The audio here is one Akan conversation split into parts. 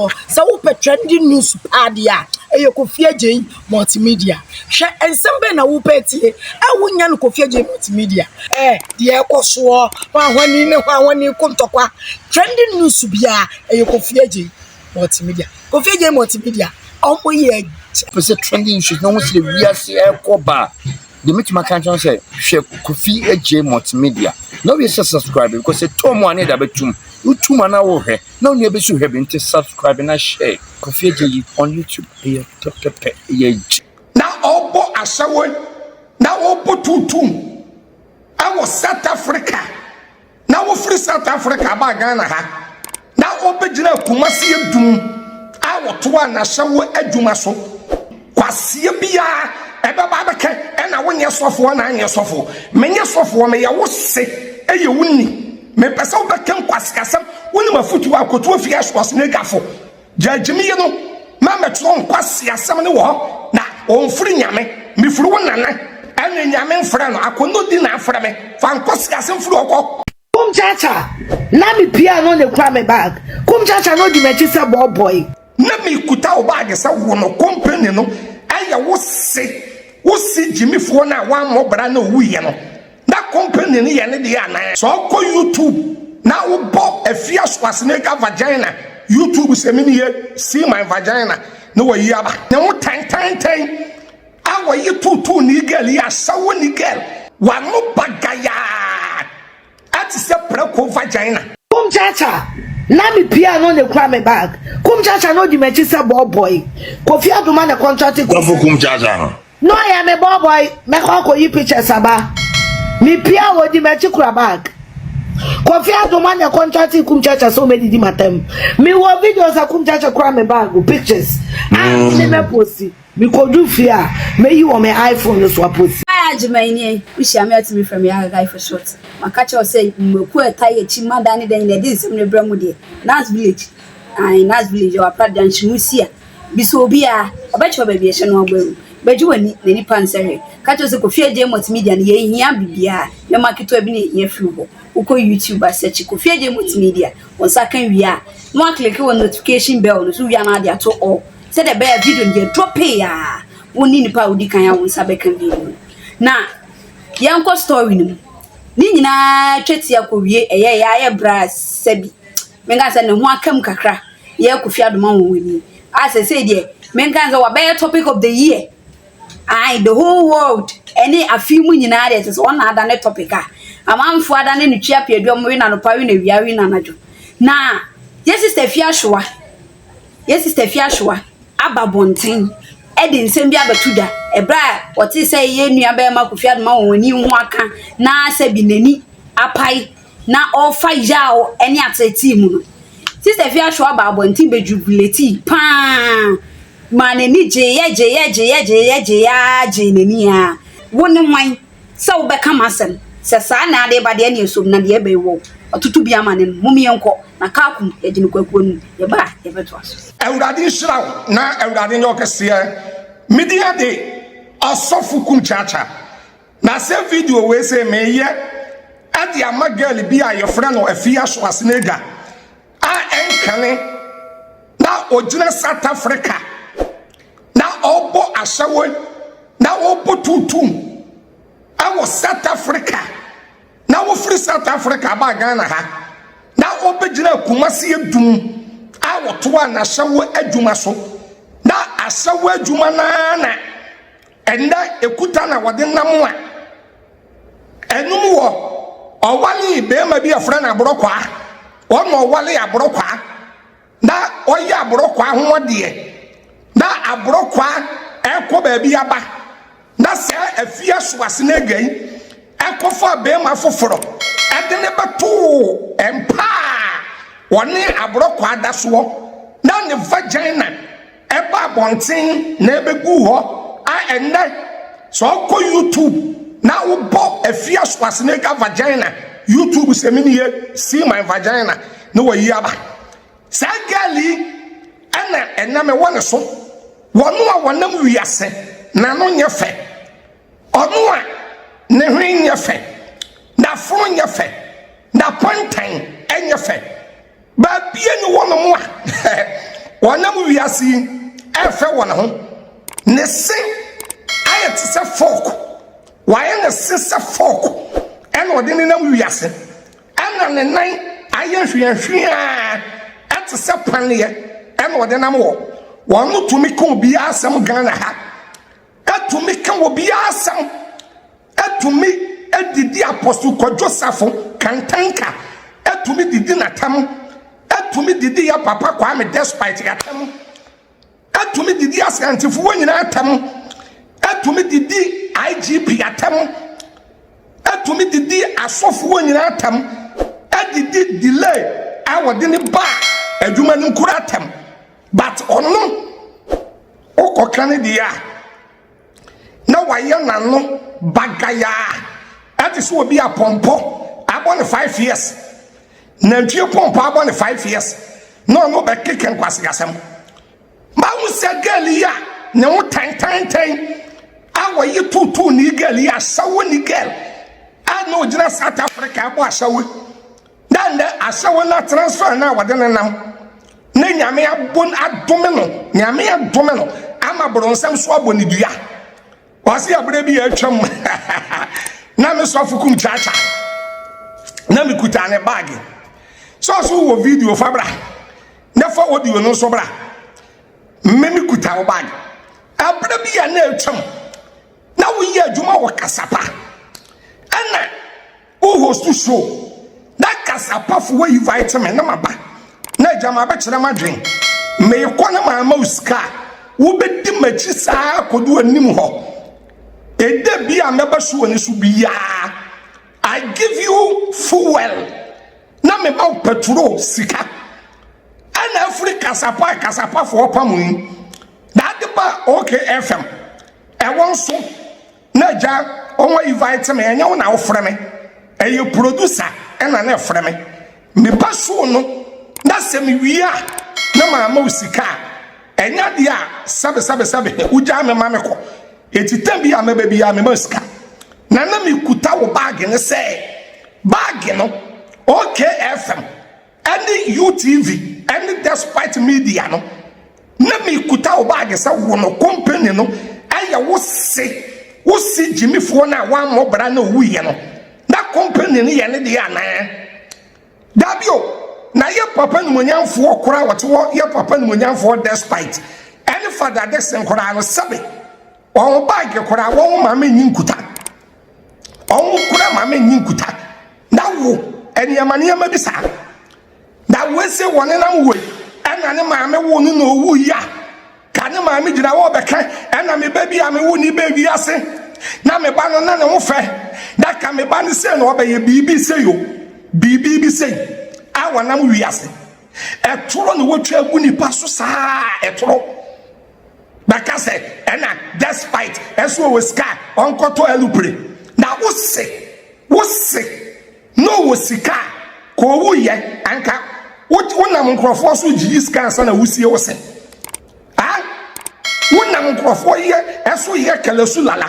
soɔ. Sɛ wopɛ trending news paa deɛ a, ɛyɛ Kofi Adjei Multimedia. Hwɛ nsɛm bɛn na wopɛ atie a wonnya no Kofi Adjei Multimedia. Ɛɛ deɛ ɛkɔ soɔ, hwanhwani ne hwanhwani ko ntɔkwa. Trending news biara ɛyɛ Kofi Adjei Multimedia. Kofi Adjei Multimedia, ɔmo yɛ gya. Pɛ sɛ trending issues na ho sɛ wiase ɛkɔ ba a, deɛ mɛtumi aka nkyɛn sɛ hwɛ Kofi Adjei Multimedia na woyɛ sɛ subscribe because ɛtɔ mu a ne da bɛtum wotum a na wohwɛ na wo nua bɛsi hwɛ bi nti subscribe na share Kofi Adjei on YouTube ɛyɛ pɛpɛpɛ ɛyɛ gye. Na ɔbɔ ahyɛwo na ɔbɔ tuutum ɛwɔ South Africa na wofiri South Africa aba Ghana ha na ɔbɛgyina Kumasi Adum a wɔto a n'ahyɛwo adwuma so. Kwaseɛ biara ɛbɛba abɛka ɛna wonyɛ sɔfoɔ na anyɛ sɔfoɔ. Menyɛ sɔfoɔ, meyɛ wo se ɛyɛ wo ni. Mepɛ sɛ wobɛka nkwaseasɛm. Wonim afotuo akoto afie asoasenegafo gyagyimi yi no ma mɛtwerɛ nkwaseasɛm ne wɔ hɔ na ɔmfiri Nyame. Mefiri wo nana ɛne Nyame mfrɛ no akɔnnɔ di na afrɛ me fa nkwaseasɛm firi hɔ kɔ. Kum Chacha na me pia no ne kura me bag. Kum Chacha no di m'akyi sɛ ball boy. Na mekuta wo bag sɛ wo no company no ɛyɛ wo se wo se gyimifoɔ no a woammɔ bra na owuiɛ no na company no yɛ ne deɛ anaa. Sɛ ɔkɔ YouTube na wobɔ Afia Schwarzenegger vagina YouTube sɛ me nie, see my vagina na wayi aba ne ho tantantan a wɔyi tuutuu ne girl yi asawo ne girl wano bagayaa ate sɛ prɛko vagina. Kum Chacha na me pia no ne kura me bag. Kum Chacha no di m'akyi sɛ ball boy. Kofi Adoma ne contract. Kɔfo Kum Chacha no. No ɔyɛ me ball boy. Mɛkɔ akɔyi pictures aba. Me pia wɔ di m'akyi kura bag. Kofi Adoma ne contract Kum Chacha sɛ ɔmɛdidi matam. Me wɔ videos a Kum Chacha kura me bag pictures. A me mɛ post. Me kɔdu fie a meyi wɔ me iPhone no so apost. Ayɛ agyema nie, wohyia me atumi frɛ me Agagai for short. Maka kyerɛ wo sɛ mmaku a ɛta yɛ akyi ma da ne da nyina ɛde nsɛm no brɛ mu deɛ. Nas Village, ae, Nas Village ɛwɔ Aprada nhyemu si a bisa obiara, ɔbɛkyerɛ baabi ɛhyɛ no abɔ awu. Bɛgye w'ani na nipa nsɛ hwɛ. Ka kyerɛ wo sɛ Kofi Adjei Multimedia no yɛhia biribiara, nneɛma ketewa bi na yɛhia firi hɔ. Wokɔ YouTube a, search Kofi Adjei Multimedia, wo nsa ka wie a, na waclick wɔ notification bell no so wie a na ade ato all. Sɛdeɛ ɛbɛyɛ video no yɛ drop a, wo ne nipa a wodi kan a wo nsa bɛka video no. Na yɛnkɔ story no mu. Ne nyinaa twa ti akɔwie ɛyɛ yɛ ayɛ bra sɛbi. Menka sɛ ne ho aka mu kakra. Yɛ Kofi Adoma wɔn wani. A sɛ sɛ deɛ menka sɛ wabɛyɛ topic of the year. Aye, the whole world ɛne afi mu nyinaa deɛ kyerɛ sɛ wɔn na ada ne topic a amanfoɔ ada ne ne tua pia ɔmo wi na anɔpa wi na awia wi na anadwo. Na yɛ sister Afia Schwar, yɛ sister Afia Schwar aba bɔnten ɛde nsɛm bi abɛto dwa ɛberɛ a wɔte sɛ yɛ nua bɛrima Kofi Adoma wɔn ani ho aka na sɛ bi n'ani apae na ɔrefa yaw ɛne ateetee mu no. Sister Afia Schwar aba abɔnten bɛjubilate paa maa n'ani gyeeɛ gyeeɛ gyeeɛ gyeeɛ gyeeɛ a gyee n'ani a wo ne hwan sɛ wobɛka m'asɛm sɛ saa na ade ba deɛ ne ɛsom na deɛ ɛbɛyɛ wɔ ɔtoto bi ama ne no mom yɛnkɔ na kaakum yɛgye no kwakuo no mu yɛba a yɛbɛtoa so. Awurade nhyira wo na Awurade nyɛ ɔkɛseɛ. Medi ade ɔsɔfo Kum Chacha na sɛ video wei sɛ meyɛ ɛde ama girl bi a yɛfrɛ no Afia Schwarzenegger a ɛnkane na ogyina South Africa na ɔbɔ ahyɛwo na ɔbɔ tuutum ɛwɔ South Africa na wofiri South Africa aba Ghana ha na ɔbɛgyina Kumasi Adum a wɔto a n'ahyɛwo adwuma so na ahyɛwo adwuma naa na ɛnɛ ekuta na wɔde nam a ɛnum wɔ ɔwale bɛrima bi a yɛfrɛ no Aborɔkwaa. Ɔna ɔwale Aborɔkwaa na ɔyɛ Aborɔkwaa ho adeɛ na Aborɔkwaa ɛkɔ baabi aba na sɛ Afia Schwarzenegger yi ɛkɔfa bɛrima foforɔ ɛde ne bɛtoo mpa a wɔne Aborɔkwaa da soɔ na ne vagina ɛba abɔnten na ɛbɛgu hɔ a ɛnɛ sɛ ɔkɔ YouTube na wobɔ Afia Schwarzenegger vagina YouTube sɛ me nie, see my vagina na wayi aba. Saa girl yi ɛna ɛnam ɛwɔ ne so wɔno a wɔnam wiase n'ano nyɛ fɛ, ɔno a ne hwene nyɛ fɛ, n'afono nyɛ fɛ, n'apantan ɛnyɛ fɛ, baabia ni wɔnom a Wɔnam wiase yi ɛfɛ wɔ ne ho. Ne se ayɛ te sɛ fork. Wayɛ ne se sɛ fork ɛna ɔde nenam wiase. Ɛna ne nan ayɛ hweahweaa ɛte sɛ paneɛ ɛna ɔde nam wɔ. Wɔn tumi ka obiara asɛm Ghana ha. Ɛtumi ka obiara asɛm. Ɛtumi didi Apostle Kwadwo Safo Kantanka. Ɛtumi didi n'atam. Ɛtumi didi yɛ papa Kwame Despite atam. Ɛtumi didi Asantefoɔ nyinaa atam. Ɛtumi didi IGP atam. Ɛtumi didi asɔfoɔ nyinaa atam. Ɛdidi delay a wɔde ne ba adwuma no nkura atam. But ɔno wokɔka ne deɛ a na wayɛ n'ano bagayaa ɛte sɛ obi a pɔmpɔ abɔ ne 5 years, nantwie pɔmpɔ abɔ ne 5 years na ɔno bɛkeka nkwaseasɛm. Mahu sɛ girl yi a ne ho tantantan a wɔyɛ tuutuu ne girl yi, ahyɛwo ne girl a na ogyina South Africa abɔ ahyɛwo na nnɛ ahyɛwo na transfer na wɔde ne nam na Nyame abɔ adome no, Nyame adome no ama borɔnsɛm so abɔ ne dua. Ɔse abere bi atwam na me sɔfo Kum Kyaakya na mekuta ne bag sɛ ɔso wɔ video fa bra na fa audio no nso bra. Me mekuta wo bag abere bi a na atwam na woyɛ adwuma wɔ Kasapa ɛna wo host show na Kasapafo wɔ invite me na maba na agya ma bɛkyerɛ m adwen. Meekɔ na maama wo sika a wobɛdi m'akyi saa kɔdu anim hɔ. Ɛda bi a mɛba so wɔ ne so biaa, I give you fuel na mema wo petrol sika. Ɛna afiri Kasapa a Kasapafoɔ pam yi na ade ba OKFM ɛwɔ nso na agya ɔwɔ invite me. Ɛnyɛ wo na wofrɛ me, ɛyɛ producer ɛna na ɛfrɛ me. Meba show no na sɛ mewie a na maama wo sika a ɛnyɛ adeɛ a sɛbe sɛbe sɛbe wogyaa me ma me kɔ. Eti tam bi a mɛba bi a mema sika na na mekuta wo bag ne sɛ bag no OKFM ɛne UTV ɛne Despite Media no na mekuta wo bag sɛ wo no company no ɛyɛ wo se wo se gyimifoɔ no a wammɔ bra na owuiɛ no na company no yɛ ne deɛ anaa? Dabi o. Na yɛ papa nimonyamfoɔ koraa wɔte hɔ, yɛ papa nimonyamfoɔ Despite ɛne Fada Dixon koraa no, sɛbe wɔn bag koraa wɔn maame nyi nkuta, wɔn koraa maame nyi nkuta. Na wo nneɛma nneɛma bi saa na wese wɔne nam wei ɛna ne maame wo no na owu yi a ka ne maame gyina hɔ bɛka ɛna me ba bi a me wo ne bɛ wiase na me ba no na ne ho fɛ na ka me ba no sɛ na ɔbɛyɛ biribi sɛ yo biribi bi sɛ a wɔnam wiase ɛtoro na wɔtwa agu nipa so saa. Ɛtoro bɛka sɛ ɛna Despite ɛso wɔ sika a ɔnkɔtɔ aeroplane na wose wose na ɔwɔ sika a ka owu yɛ anka wonam nkurɔfoɔ so gyigyi sika ansa na wusie wo se ah wonam nkurɔfoɔ yɛ ɛso yɛ kɛlɛsu lala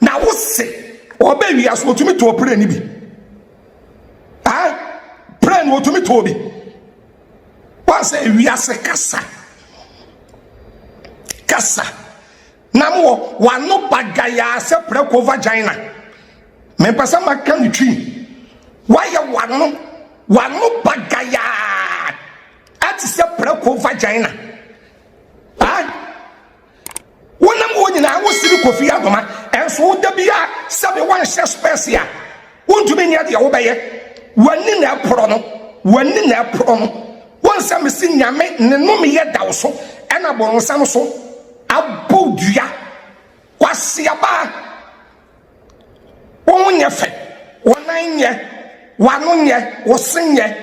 na wose ɔbɛ wiase otumi tɔɔ plane bi ah plane otumi tɔɔ bi. Wɔn wiase kasa kasa na mo wano bagayaa sɛ prɛko vagina. Mepɛ sɛ maka ne twi wayɛ wano wano bagayaa ɛte sɛ prɛko vagina. Ah, wonam wɔ nyinaa wosiri Kofi Adoma ɛnso woda bi a sɛbe wanhyɛ specs a wontumi nyɛ deɛ wobɛyɛ. W'ani na ɛporɔ no, w'ani na ɛporɔ no. Wɔn sɛ mesi Nyame ne nomeyɛ da wo so ɛna bɔnsam so abɔ dua kwasiaba. Wɔn ho nyɛ fɛ, wɔn nan nyɛ, w'ano nyɛ, wo se nyɛ,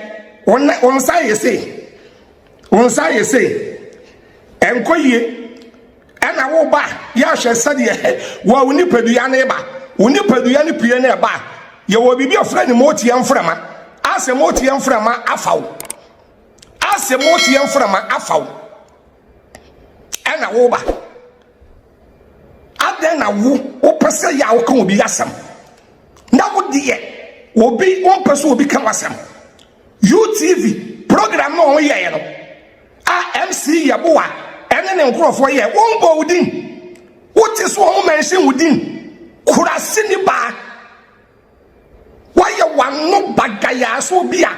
wɔn nsa yɛ sei, wɔn nsa yɛ sei, ɛnkɔ yie. Ɛna wo ba yɛahwɛ sɛdeɛ wɔ wo nipadua no ba, wo nipadua no pue no ɛba. Yɛwɔ biribi a ɔfrɛ no moteɛ mframa asɛ moteɛ mframa afa wo asɛ moteɛ mframa afa wo. Ɛna wo ba adɛn na wo wopɛ sɛ yɛ a woka obi asɛm na wo deɛ obi wompɛ sɛ obi ka w'asɛm? UTV program no a wɔyɛɛ no a MC Yeboah ɛne ne nkorɔfoɔ yɛ, wɔn bɔ wo din, wote so wɔn mention wo din, kurase ni baa, wɔayɛ wano bagayaa so obi a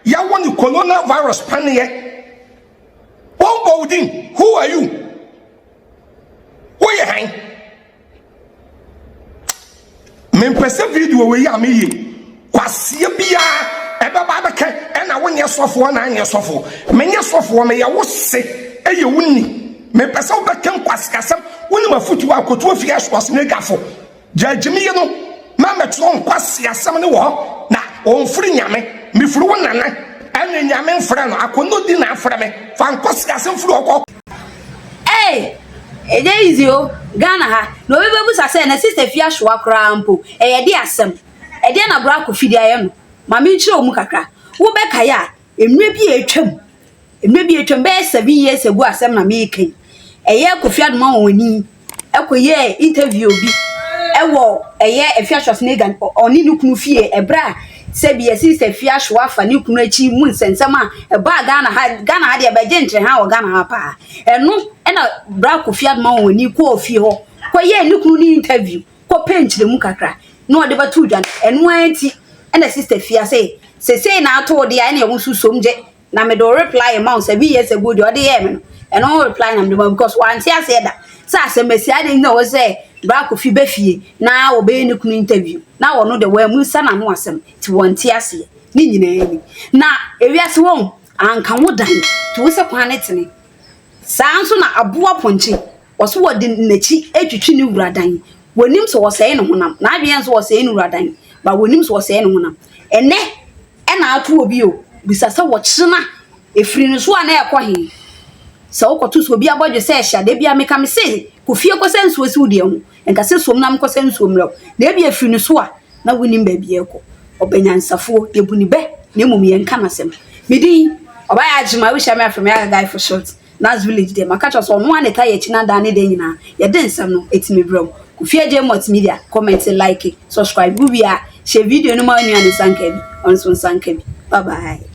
yɛwɔ ne coronavirus paneɛ, wɔn bɔ wo din. Who are you? Woyɛ han? Mempɛ sɛ video wei a meyɛ kwaseɛ biara ɛbɛba abɛka ɛna wonyɛ sɔfoɔ na anyɛ sɔfoɔ. Menyɛ sɔfoɔ, meyɛ wo se ɛyɛ wo ni. Mepɛ sɛ wobɛka nkwaseasɛm. Wonim afotuo akoto afie asoase no adwafo gyagyimie no ma mɛtwerɛ nkwaseasɛm ne wɔ hɔ na ɔmfiri Nyame. Mefiri wo nana ɛne Nyame mfrɛ no akɔnnɔ di na afrɛ me fa nkwaseasɛm firi hɔ kɔ. Hey, ɛnyɛ easy o. Ghana ha na obi bɛbusa sɛ na Sister Afia Schwar koraa mpo ɛyɛ de asɛm ɛdeɛ na Bra Kofi de ayɛ no. Maame, nkyerɛ wo mu kakra. Wobɛkaeɛ a, mmerɛ bi a atwam, mmerɛ bi atwam bɛyɛ 7 years ago, asɛm na meka yi, ɛyɛ Kofi Adoma wɔn ani ɛkɔyɛ interview bi ɛwɔ ɛyɛ Afia Schwarzenegger ɔne ne kunu fie, ɛberɛ a sɛbi yɛsi sɛ Afia Schwar afa ne kunu akyi mu nsɛnsɛm a ɛbaa Ghana ha. Ghana ha deɛ, bɛgye nkyerɛ ha wɔ Ghana ha paa. Ɛno ɛna Bra Kofi Adoma wɔn ani kɔɔ fie hɔ kɔyɛɛ ne kunu ne interview, kɔpɛ nkyerɛmu kakra na ɔde bɛto dwa no. Ɛno ara nti ɛna Sister Fia sɛ sesei na ato deɛ a, ɛna ɛho nso som gye na mede o reply ma wo 7 years ago deɛ ɔde yɛɛ me no. Ɛno ho reply na mede ma, because wante aseɛ da sɛ asɛm asi ade na wɔ sɛ Bra Kofi bɛ fie na wɔbɛyɛ ne kunu interview na wɔno de wɔamu sa n'ano asɛm nti wɔnte aseɛ. Ne nyinaa ni na ewiase wɔn anka ho dan nti wo sɛ kwan ne tene saa nso na aboa pɔnkye wɔso wɔde n'akyi atwitwi ne wura dan. Wɔnim sɛ wɔsɛe ne honam na adwene nso wɔsɛe ne wura dan ba, wɔnim sɛ wɔsɛe ne honam. Ɛnɛ ɛna ato obi o bisa sɛ wɔkyena efiri no so a na ɛkɔ he sɛ wokɔto so obi abɔdwe sɛ ɛhyɛ da bia. Meka me se kɔ fie kɔsɛ nsuo si wo deɛ ho nka sɛ som nam kɔsɛ nsuo mmerɛw na ebi efiri no so a na wonim baabi ɛkɔ. Ɔbɛnyansafoɔ yɛbu ne bɛ na mmom yɛnka n'asɛm. Medin ɔbaa agyema wohyia me afrɛ me Aga Guy for short. Nas Village deɛ, maka kyerɛ sɛ ɔno a ne ta yɛ akyi na dan ne dan nyinaa yɛde nsɛm no ɛtumi brɛ mu. Kofi Agye Multimedia, comment, like, subscribe. Wo wie a, hyɛ video no ma onua ne nsa nka bi, ɔno nso nsa nka bi. Bye bye.